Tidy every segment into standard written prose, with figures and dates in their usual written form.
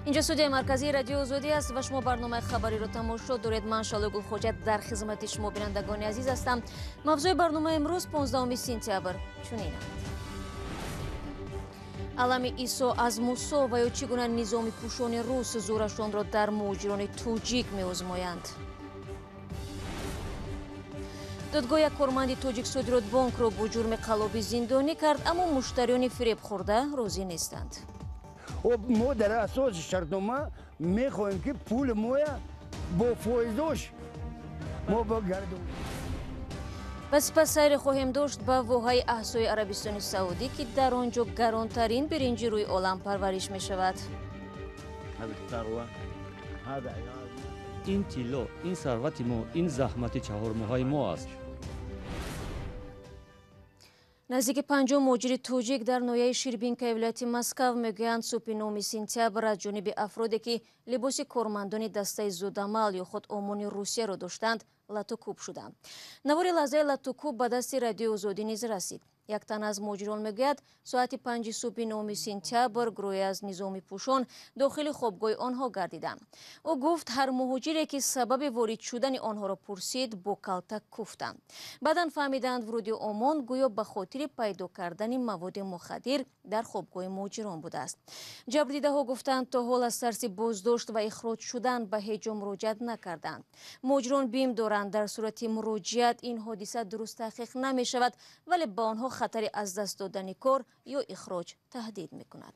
Инҷо студияи марказии Радиои Озодӣ аст ва шумо барномаи хабариро тамошо доред. Ман Шалои Гулхоҷа дар хизмати шумо, бинандагони азиз, ҳастам. Мавзӯи барномаи имрӯз, 15 сентябр, чунин: алами Исо аз Мусо ва ё чӣ гуна низоми пӯшони рус зӯрашонро дар муҳоҷирони тоҷик меозмоянд. Додгоҳ як корманди Тоҷиксодиротбонкро бо ҷурми қаллобӣ зиндонӣ кард, аммо муштариёни фиребхӯрда розӣ нестанд. Мо дар асоси шартнома мехоҳем, ки пули моя бо фоизош мо бигардонем. Ва сипас сайре хоҳем дошт ба воҳаи Аҳсои Арабистони Саудӣ, ки дар он ҷо гаронтарин биринҷи рӯи олам парвариш мешавад. Ин тилло, ин сарвати мо, ин заҳмати чаҳормоҳаи мо аст. Наздики 50 муҳоҷири тоҷик дар ноҳияи Ширбинкаи вилояти Москав мегӯянд, субҳи 9 сентябр аз ҷониби афроде, ки либоси кормандони дастаи зудамал ё худ ОМОНи Русияро доштанд, латукӯб шуданд. Навори лаҳзаи латукӯб ба дасти Радиои Озодӣ низ расид. Як тан аз муҳоҷирон мегӯяд, соати 5 субҳи 9 сентябр гурӯҳе аз низомипӯшон дохили хобгоҳи онҳо гардиданд. Ӯ гуфт, ҳар муҳоҷире, ки сабаби ворид шудани онҳоро пурсид, бо калтак куфтанд. Баъдан фаҳмиданд, вуруди ОМОН гӯё ба хотири пайдо кардани маводи мухаддир дар хобгоҳи муҳоҷирон будааст. Ҷабрдидаҳо гуфтанд, то ҳол аз тарси боздошт ва ихроҷ шудан ба ҳеҷ ҷо муроҷиат накарданд. Муҳоҷирон бим доранд, дар сурати муроҷиат ин ҳодиса дуруст таҳқиқ намешавад, вале ба онҳо хатари аз даст додани кор ё ихроҷ таҳдид мекунад.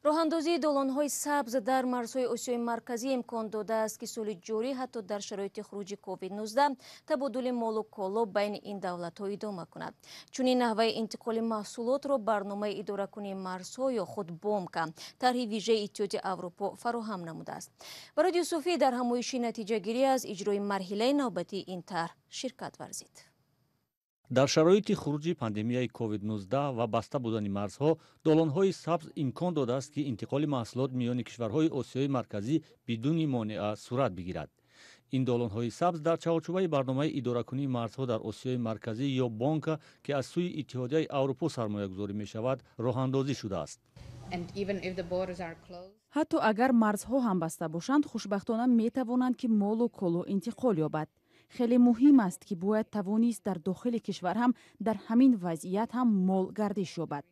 Роҳандозии долонҳои сабз дар марзҳои Осиёи Марказӣ имкон додааст, ки соли ҷорӣ ҳатто дар шароити хуруҷи COVID-19 табодули молу коло байни ин давлатҳо идома кунад. Чунин наҳваи интиқоли маҳсулотро барномаи идоракунии марзҳо ё худ БОМКА, тарҳи вижаи Иттиҳоди Аврупо, фароҳам намудааст. Бароди Юсуфӣ дар ҳамоиши натиҷагирӣ аз иҷрои марҳилаи навбатии ин тарҳ ширкат варзид. Дар шароити хуруҷи пандемияи COVID-19 ва баста будани марзҳо, долонҳои сабз имкон додааст, ки интиқоли маҳсулот миёни кишварҳои Осиёи Марказӣ бидуни монеа сурат бигирад. Ин долонҳои сабз дар чаҳорчӯбаи барномаи идоракунии марзҳо дар Осиёи Марказӣ ё БОНКА, ки аз сӯи Иттиҳодияи Аврупо сармоягузорӣ мешавад, роҳандозӣ шудааст. Ҳатто агар марзҳо ҳам баста бошанд, хушбахтона метавонанд, ки молу коло интиқол ёбад. Хеле муҳим аст, ки бояд тавонист дар дохили кишвар ҳам дар ҳамин вазъият ҳам мол гардиш ёбад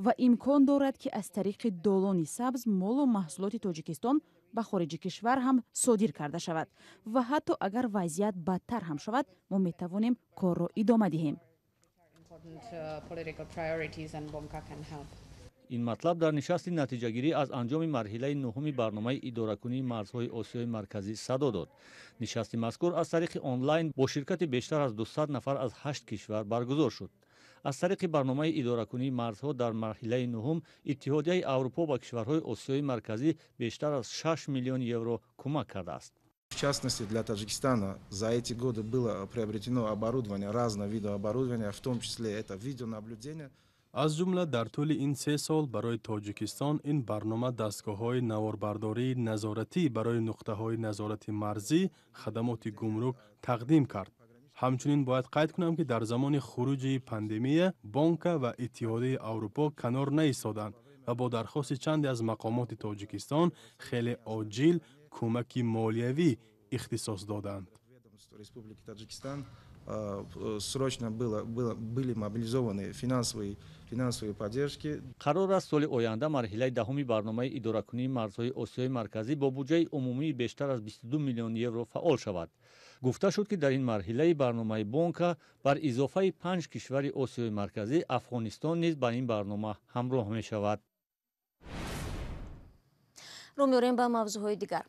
ва имкон дорад, ки аз тариқи долони сабз молу маҳсулоти Тоҷикистон ба хориҷи кишвар ҳам содир карда шавад ва ҳатто агар вазъият бадтар ҳам шавад, мо метавонем корро идома диҳем. Ин матлаб дар нишасти натиҷагирӣ аз анҷоми марҳилаи нуҳуми барномаи идоракунии марзҳои Осиёи Марказӣ садо дод. Нишасти мазкур аз тариқи онлайн бо ширкати бештар аз 200 нафар аз ҳашт кишвар баргузор шуд. Аз тариқи барномаи идоракунии марзҳо дар марҳилаи нуҳум Иттиҳодияи Аврупо ба кишварҳои Осиёи Марказӣ бештар аз 6 миллион евро кӯмак кардааст. В частности, для Таджикистана за эти годы было приобретено оборудование, разного вида оборудования, в том числе это видеонаблюдение. Аз ҷумла дар тӯли ин 3 сол барои Тоҷикистон ин барнома дастгоҳҳои наворбардории назоратӣ барои нуқтаҳои назорати марзӣ, хадамоти гумрук тақдим кард. Ҳамчунин бояд қайд кунам, ки дар замони хуруҷи пандемия Бонка ва Иттиҳодияи Аврупо канор наистоданд ва бо дархости чанде аз мақомоти Тоҷикистон хеле оҷил кӯмаки молиявӣ ихтисос доданд. Республики Таджикистан срочно были мобилизованы финансовые поддержки. Қарор аст, соли оянда марҳилаи даҳуми барномаи идоракунии марзҳои Осиёи Марказӣ бо буҷаи умумии бештар аз 22 миллион евро фаъол шавад. Гуфта шуд, ки дар ин марҳилаи барномаи Бонка бар изофаи панҷ кишвари Осиёи Марказӣ Афғонистон низ ба ин барнома ҳамроҳ мешавад. Рӯ меорем ба мавзӯъҳои дигар.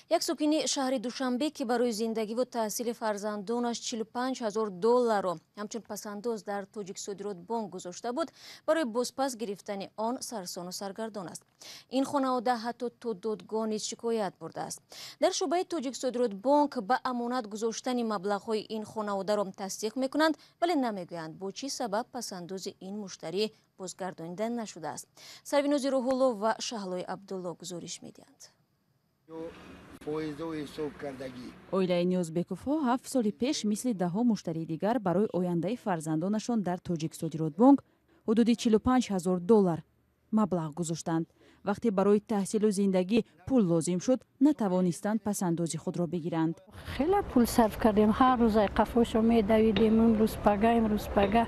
Як сокини шаҳри Душанбе, ки барои зиндагиву таҳсили фарзандонаш 45 ҳазор долларро ҳамчун пасандоз дар Тоҷиксодиротбонк гузошта буд, барои бозпас гирифтани он сарсону саргардон аст. Ин хонавода ҳатто то додгоҳ низ шикоят бурдааст. Дар шӯъбаи Тоҷиксодиротбонк ба амонат гузоштани маблағҳои ин хонаводаро тасдиқ мекунанд, вале намегӯянд, бо чӣ сабаб пасандози ин муштарӣ бозгардонида нашудааст. Сарвинози Рӯҳулло ва Шаҳлои Абдулло гузориш медиҳанд. Оилаи Ниёзбековҳо 7 соли пеш мисли даҳҳо муштарии дигар барои ояндаи фарзандонашон дар Тоҷиксодиротбонк ҳудуди 45 ҳазор доллар Маблағ гузоштанд. Вақте барои таҳсилу зиндагӣ пул лозим шуд, натавонистанд пасандози худро бигиранд. Хеле пул сарф кардем, ҳар рӯз ай қафошо медавидем, имрӯз пага, имрӯз пага.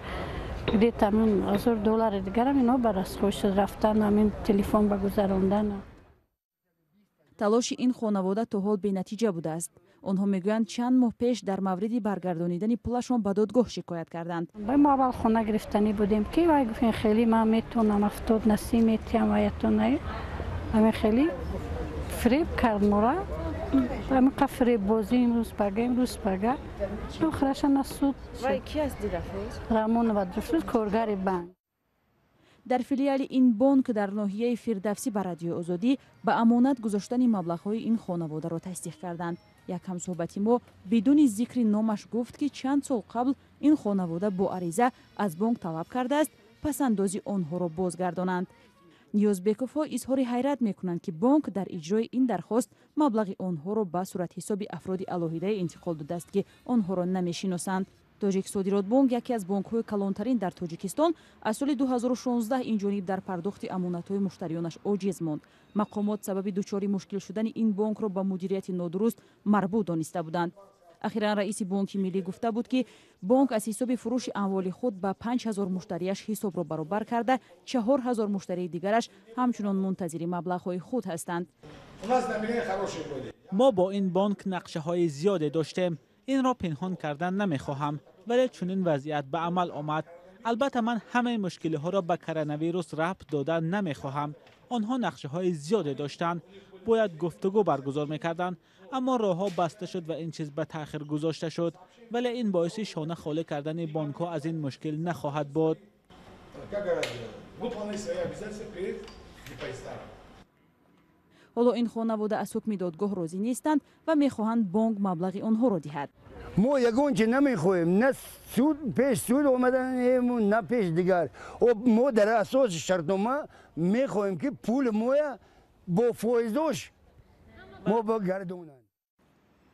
Где-то ҳамин 1000 доллари дигарам ино ба расход шуд, рафтан, ҳамин телефон ба гузарондан. Талоши ин хонавода то ҳол бенатиҷа будааст. Онҳо мегӯянд, чанд моҳ пеш дар мавриди баргардонидани пулашон ба додгоҳ шикоят карданд. Мо аввал хона гирифтанӣ будем, ки вай гуфт, хеле ман метавонам 70 на 30 метиҳам, ваятон ҳамин хеле фиреб кард мора, ҳаминқа фиреббозӣ, имрӯз пага, имрӯз пага, охираша на суд. Ки аст Дилафрӯз? Рамонова Дилафрӯз, коргари банк. Дар филиали ин бонк дар ноҳияи Фирдавсӣ ба Радиои Озодӣ ба амонат гузоштани маблағҳои ин хонаводаро тасдиқ карданд. Як ҳамсӯҳбати мо бидуни зикри номаш гуфт, ки чанд сол қабл ин хонавода бо ариза аз бонк талаб кардааст пасандози онҳоро бозгардонанд. Ниёзбековҳо изҳори ҳайрат мекунанд, ки бонк дар иҷрои ин дархост маблағи онҳоро ба суратҳисоби афроди алоҳидае интиқол додааст, ки онҳоро намешиносанд. Тоҷиксодиротбонк, яке аз бонкҳои калонтарин дар Тоҷикистон, аз соли 2016 ин ҷониб дар пардохти амонатҳои муштариёнаш оҷиз монд. Мақомот сабаби дучори мушкил шудани ин бонкро ба мудирияти нодуруст марбут дониста буданд. Ахиран раиси Бонки Миллӣ гуфта буд, ки бонк аз ҳисоби фурӯши амволи худ ба 5000 муштарияш ҳисобро баробар карда, 4000 муштарии дигараш ҳамчунон мунтазири маблағҳои худ ҳастанд. Мо бо ин бонк нақшаҳои зиёде доштем. Инро пинҳон кардан намехоҳам, вале чунин вазъият ба амал омад. Албатта, ман ҳамаи мушкилиҳоро ба коронавирус рабт дода намехоҳам. Онҳо нақшаҳои зиёде доштанд, бояд гуфтугӯ баргузор мекарданд, аммо роҳҳо баста шуд ва ин чиз ба таъхир гузошта шуд. Вале ин боиси шона холӣ кардани бонкҳо аз ин мушкил нахоҳад буд. Выполнить свои обязательства перед депозитаром. Ҳоло ин хонавода аз ҳукми додгоҳ розӣ нестанд ва мехоҳанд бонк маблағи онҳоро диҳад. Мо ягон чи намехоҳем, на суд, пеш суд омаданем, на пеш дигар. Мо дар асоси шартнома мехоҳем, ки пули моя бо фоизош мо бигардонанд.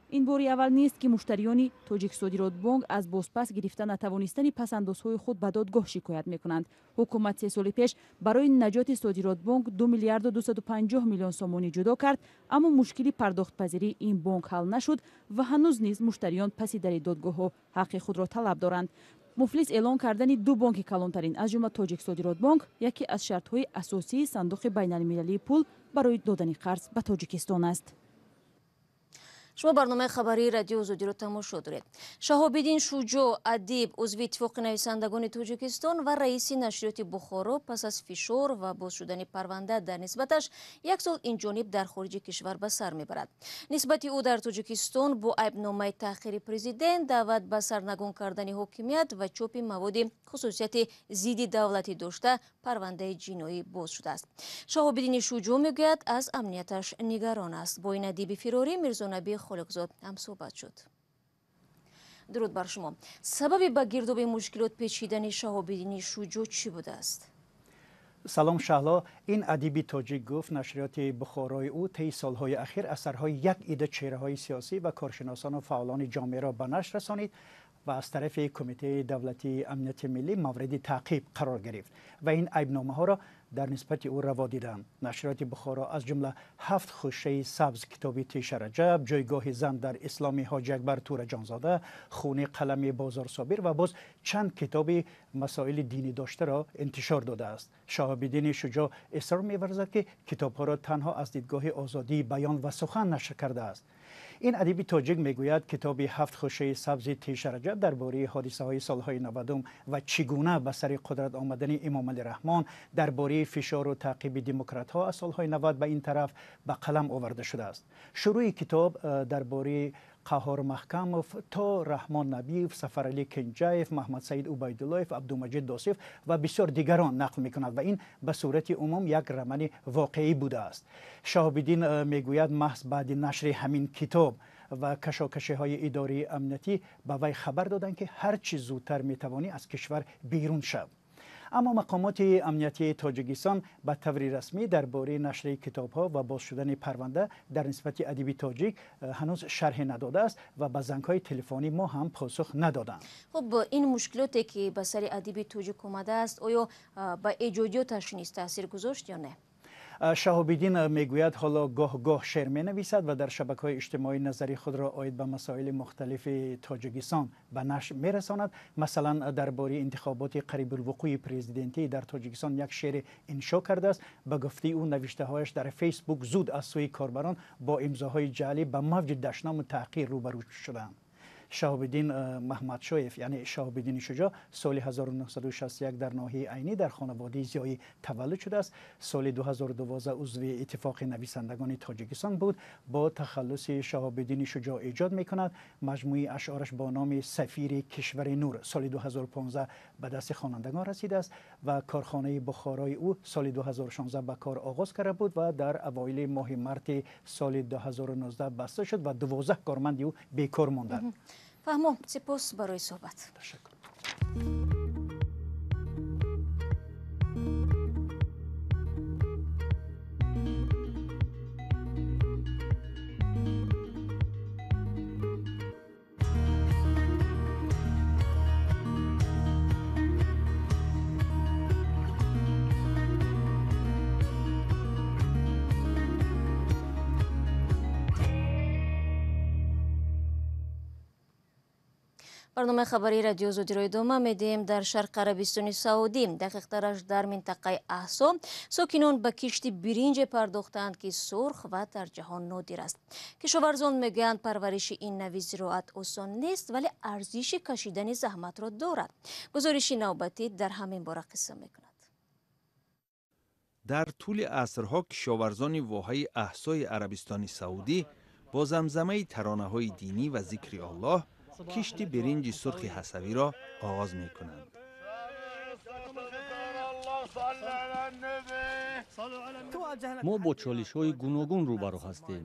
Ин бори аввал нест, ки муштариёни Тоҷиксодиротбонк аз бозпас гирифта натавонистани пасандозҳои худ ба додгоҳ шикоят мекунанд. Ҳукумат 3 соли пеш барои наҷоти Содиротбонк 2 миллиарду 250 миллион сомонӣ ҷудо кард, аммо мушкили пардохтпазирии ин бонк ҳал нашуд ва ҳанӯз низ муштариён паси дари додгоҳҳо ҳаққи худро талаб доранд. Муфлис эълон кардани ду бонки калонтарин, аз ҷумла Тоҷиксодиротбонк, яке аз шартҳои асосии Сандуқи байналмилалии пул барои додани қарз ба Тоҷикистон аст. Шумо барномаи хабарии Радиои Озодиро тамошо доред. Шаҳобиддин Шуҷоъ, адиб, узви Иттифоқи нависандагони Тоҷикистон ва раиси нашриёти Бухоро, пас аз фишор ва боз шудани парванда дар нисбаташ як сол инҷониб дар хориҷи кишвар ба сар мебарад. Нисбати ӯ дар Тоҷикистон бо айбномаи таҳқири президент, даъват ба сарнагун кардани ҳокимият ва чопи маводи хусусияти зидди давлатӣ дошта парвандаи ҷиноӣ боз шудааст. Шаҳобиддини Шуҷоъ мегӯяд, аз амнияташ нигарон аст. Бо ин адиби фирорӣ Мирзонаби Холиқзод ҳамсӯҳбат шуд. Дуруд бар шумо. Сабаби ба гирдоби мушкилот печидани Шаҳобиддини Шуҷоъ чӣ будааст? Салом, Шаҳло. Ин адиби тоҷик гуфт, нашриёти Бухорои ӯ тайи солҳои ахир асарҳои як ида чеҳраҳои сиёсӣ ва коршиносону фаъолони ҷомеаро ба нашр расонид ва аз тарафи Кумитаи давлатии амнияти миллӣ мавриди таъқиб қарор гирифт ва ин айбномаҳоро дар нисбати ӯ раво диданд. Нашриёти Бухоро аз ҷумла «Ҳафт хушаи сабз», китоби Теша Раҷаб, «Ҷойгоҳи зан дар исломи» Ҳоҷи Акбар Тӯраҷонзода, «Хуни қалами Бозор Собир» ва боз чанд китоби масоили динӣ доштаро интишор додааст. Шаҳобиддини Шуҷоъ исрор меварзад, ки китобҳоро танҳо аз дидгоҳи озодии баён ва сухан нашр кардааст. Ин адиби тоҷик мегӯяд, китоби «Ҳафт хушаи сабзи» Теша Раҷаб дар бораи ҳодисаҳои солҳои 90-ум ва чӣ гуна ба сари қудрат омадани Эмомалӣ Раҳмон, дар бораи фишору таъқиби демократҳо аз солҳои 90 ба ин тараф ба қалам оварда шудааст. Шурӯи китоб дар бораи Қаҳҳор Маҳкамов то Раҳмон Набиев, Сафаралӣ Кенҷаев, Маҳмадсаид Убайдуллоев, Абдумаҷид Досиев ва бисёр дигарон нақл мекунад ва ин ба сурати умум як романи воқеӣ будааст. Шаҳобиддин мегӯяд, маҳз баъди нашри ҳамин китоб ва кашокашиҳои идории амниятӣ ба вай хабар доданд, ки ҳар чӣ зудтар метавонӣ аз кишвар берун шав. Аммо мақомоти амниятии Тоҷикистон ба таври расмӣ дар бораи нашри китобҳо ва боз шудани парванда дар нисбати адиби тоҷик ҳанӯз шарҳе надодааст ва ба зангҳои телефонии мо ҳам посух надоданд. Хуб, ин мушкилоте ки ба сари адиби тоҷик омадааст, оё ба эҷодиёташ низ таъсир гузошт ё не? Шаҳобиддин мегӯяд, ҳоло гоҳ-гоҳ шеър менависад ва дар шабакаҳои иҷтимоӣ назари худро оид ба масоили мухталифи Тоҷикистон ба нашр мерасонад. Масалан, дар бораи интихоботи қарибулвуқӯи президентӣ дар Тоҷикистон як шеъри иншо кардааст. Ба гуфтаи ӯ, навиштаҳояш дар Фейсбук зуд аз сӯи корбарон бо имзоҳои ҷаълӣ ба мавҷи дашному таҳқир рӯбарӯ шуданд. Шаҳобиддин Маҳмадшоев, яъне Шаҳобиддини Шуҷоъ, соли 1961 дар ноҳияи Айнӣ дар хонаводаи зиёӣ таваллуд шудааст. Соли 2012 узви Иттифоқи нависандагони Тоҷикистон буд. Бо тахаллуси Шаҳобиддини Шуҷоъ эҷод мекунад. Маҷмӯи ашъораш бо номи Сафири кишвари нур соли 2015 ба дасти хонандагон расидааст ва корхонаи Бухорои ӯ соли 2016 ба кор оғоз карда буд ва дар авоили моҳи марти соли 2019 баста шуд ва 12 корманди ӯ бекор монданд. Фаҳмо, сипос барои суҳбат. Ташаккур. Барномаи хабарии радио Озодиро идома медиҳем. Дар шарқи Арабистони Саудӣ, дақиқтараш дар минтақаи Аҳсо, сокинон ба кишти биринҷе пардохтаанд, ки сурх ва дар ҷаҳон нодир аст. Кишоварзон мегӯянд, парвариши ин нави зироат осон нест, вале арзиши кашидани заҳматро дорад. Гузориши навбатӣ дар ҳамин бора қисса мекунад. Дар тӯли асрҳо кишоварзони воҳаи Аҳсои Арабистони Саудӣ бо замзамаи таронаҳои динӣ ва зикри Аллоҳ кишти биринҷи сурхи ҳасавиро оғоз мекунанд. Мо бо чолишҳои гуногун рӯбарӯ ҳастем.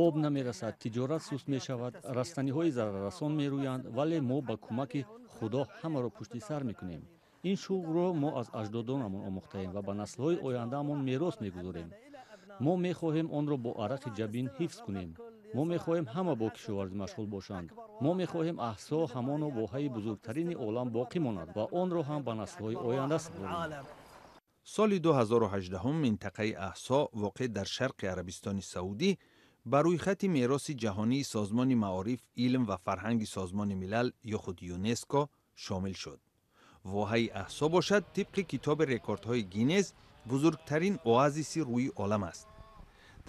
Об намерасад, тиҷорат суст мешавад, растаниҳои зараррасон мерӯянд, вале мо ба кӯмаки Худо ҳамаро пушти сар мекунем. Ин шуғлро мо аз аҷдодонамон омӯхтаем ва ба наслҳои ояндаамон мерос мегузорем. Мо мехоҳем онро бо арақи ҷабин ҳифз кунем. Мо мехоҳем ҳама бо кишоварзӣ машғул бошанд. Мо мехоҳем Аҳсо ҳамоно воҳаи бузургтарини олам боқӣ монад ва онро ҳам ба наслҳои оянда супорем. Соли 2018 минтақаи Аҳсо, воқеъ дар шарқи Арабистони Саудӣ, ба рӯйхати мероси ҷаҳонии Созмони маориф, илм ва фарҳанги Созмони Милал ё худ ЮНЕСКО шомил шуд. Воҳаи Аҳсо бошад, тибқи китоби рекордҳои Гиннес бузургтарин оазиси рӯи олам аст.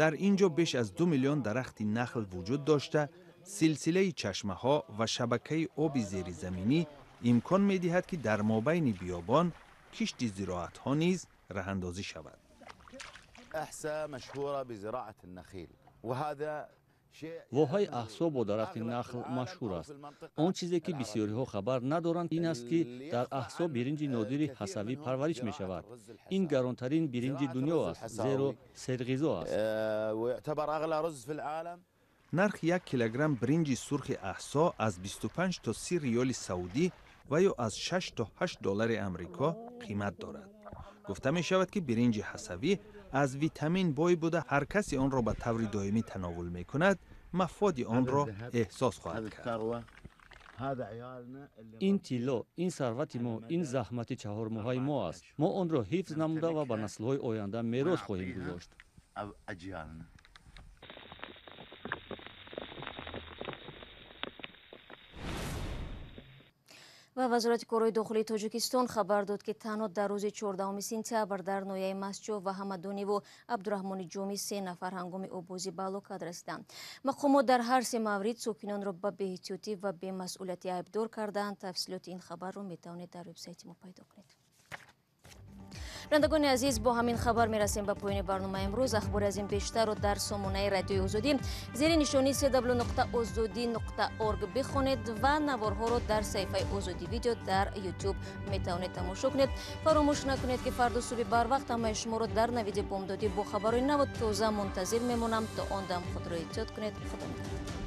Дар ин ҷо беш аз 2 миллион дарахти нахл вуҷуд дошта, силсилаи чашмаҳо ва шабакаи оби зеризаминӣ имкон медиҳад, ки дар мобайни биёбон кишти зироатҳо низ раҳандозӣ шавад. Воҳаи Аҳсо бо дарахти нахл машҳур аст. Он чизе ки бисёриҳо хабар надоранд, ин аст, ки дар Аҳсо биринҷи нодири ҳасавӣ парвариш мешавад. Ин гаронтарин биринҷи дунё аст, зеро серғизо аст. Нархи 1 килограмм биринҷи сурхи Аҳсо аз 25 то 30 риёли саудӣ ва ё аз 6 то 8 доллари Амрико қимат дорад. Гуфта мешавад, ки биринҷи ҳасавӣ аз витамин бой буда, ҳар касе онро ба таври доимӣ тановул мекунад, мафоди онро эҳсос хоҳад кард. Ин тилло, ин сарвати мо, ин заҳмати чаҳормоҳаи мо аст. Мо онро ҳифз намуда ва ба наслҳои оянда мерос хоҳем гузошт. Ва Вазорати корҳои дохилии Тоҷикистон хабар дод, ки танҳо дар рӯзи 14 сентябр дар ноҳияи Мастчоҳ ва Ҳамадониву Абдураҳмони Ҷомӣ 3 нафар ҳангоми оббозӣ ба ҳалокат расиданд. Мақомот дар ҳар се маврид сокинонро ба беэҳтиётӣ ва бемасъулиятӣ айбдор карданд. Тафсилоти ин хабарро метавонед дар вебсайти мо пайдо кунед. Бинандагони азиз, бо ҳамин хабар мерасем ба поёни барномаи имрӯз. Ахбори аз ин бештарро дар сомонаи радиои Озодӣ зери нишонии cw.ozodi.org бихонед ва наворҳоро дар саҳифаи Озодӣ видео дар YouTube метавонед тамошо кунед. Фаромӯш накунед, ки фардо субҳи барвақт ҳамаи шуморо дар навиди бомдодӣ бо хабарҳои наву тоза мунтазир мемонам. То он дам худро эҳтиёт кунед. Худо нигаҳдор.